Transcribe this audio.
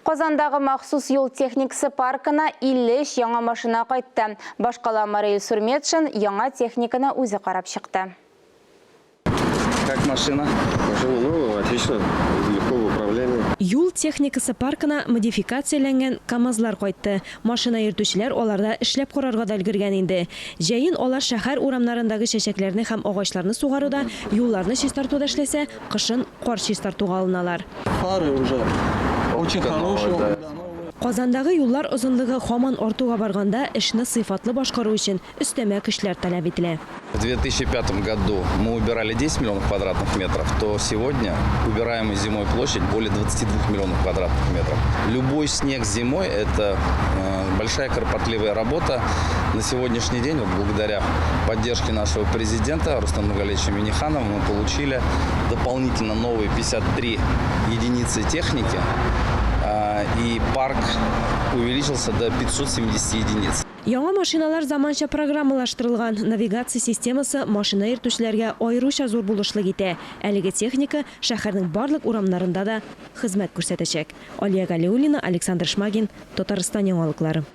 Казандагы махсус юл техникасы паркына 53 яңа машина кайтты. Башкала мэры Илсур Метшин яңа техниканы үзе карап чыкты. Как машина? Машина новая, отлично, легко в управлении. Юл техникасы паркына модификацияләнгән КАМАЗлар кайтты. Машина йөртүчеләр аларда эшләп карарга да өлгергән инде. Җәен алар шәһәр урамнарындагы чәчәкләрне һәм агачларны сугаруда, юлларны чистартуда эшләсә, кышын кар чистартуга алыналар. Фары уже очень хорошие. Казандагы юллар озынлыгы һаман артуга барганда, эшне сыйфатлы башкару өчен өстәмә көчләр таләп ителә. В 2005 году мы убирали 10 миллионов квадратных метров, то сегодня убираемая зимой площадь более 22 миллионов квадратных метров. Любой снег зимой – это большая кропотливая работа. На сегодняшний день, вот благодаря поддержке нашего президента Рустама Нургалиевича Минниханова, мы получили дополнительно новые 53 единицы техники, и парк увеличился до 570 единиц. Яңа машиналар заманча программалаштырылган. Навигация системасы машина йөртүчеләргә аеруча зур булышлык итә. Әлеге техника шәһәрнең барлык урамнарында да хезмәт күрсәтәчәк. Алия Галиуллина, Александр Шмагин, Татарстан яңалыклары.